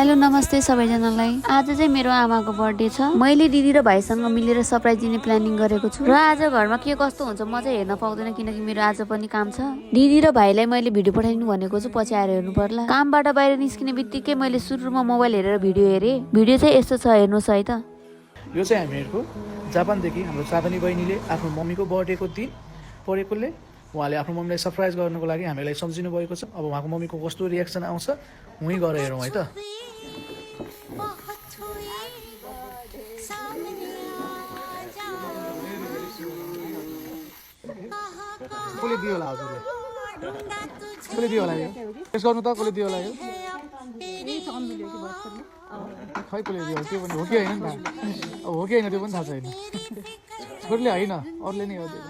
Hello नमस्ते सबैजनालाई। आज चाहिँ मेरो आमाको बर्थडे छ। मैले दिदी र भाइसँग मिलेर सरप्राइज दिने प्लानिङ गरेको छु र आज घरमा के कस्तो हुन्छ म चाहिँ हेर्न पाउँदैन किनकि मेरो आज पनि काम छ। दिदी र भाइलाई मैले भिडियो पठाइदिनु भनेको छु, पछि आएर हेर्नु पर्ला। कामबाट बाहिर निस्किने बित्तिकै मैले सुरुमा मोबाइल हेरेर भिडियो हेरेँ। भिडियो चाहिँ यस्तो छ, हेर्नुहोस् है त। यो चाहिँ हामीहरूको जापानदेखि हाम्रो चापानी बहिनीले आफ्नो मम्मीको बर्थडेको दिन परेकोले उहाँले आफ्नो मम्मीलाई सरप्राइज गर्नको लागि हामीलाई सम्झिनु भएको छ। अब उहाँको मम्मीको कस्तो रियाक्सन आउँछ उहीँ गएर हेरौँ है त। कसले दियो होला हजुरले? कसले दियो होला यो? टेस्ट गर्नु त कसले दियो होला यो? खै कसले दियो त्यो पनि हो कि होइन नि त? अब हो कि होइन त्यो पनि थाहा छैन। छोरीले होइन अरूले नै हो त्यो।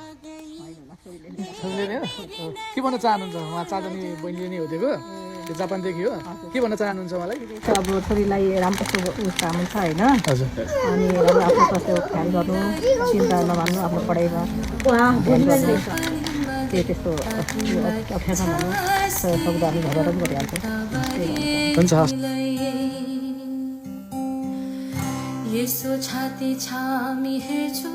छोरीले नै हो? के भन्न चाहनुहुन्छ? उहाँ चाँदनी बहिनीले नै हो दिएको? त्यो जापानदेखि हो? के भन्न चाहनुहुन्छ मलाई? अब छोरीलाई राम्रो काम छ होइन, हजुर अनि आफ्नो स्वास्थ्यको ख्याल गर्नु, चिन्ता नमान्नु, आफ्नो पढाइमा ध्यान गर्नु, त्यही त्यस्तो अप्ठ्यारो नमान्नु, सक्दो हामी घरबाट पनि गरिहाल्छौँ। हुन्छ हस्। यसो छाती छामी हेर्छु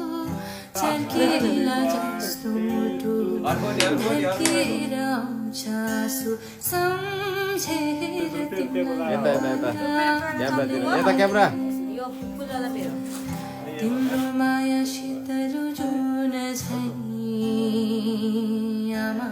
चर्केला जस्तो मुटु ढल्केर आउँछ आँसु सम्झेर तिम्रो माया शीतल जुन झै आमा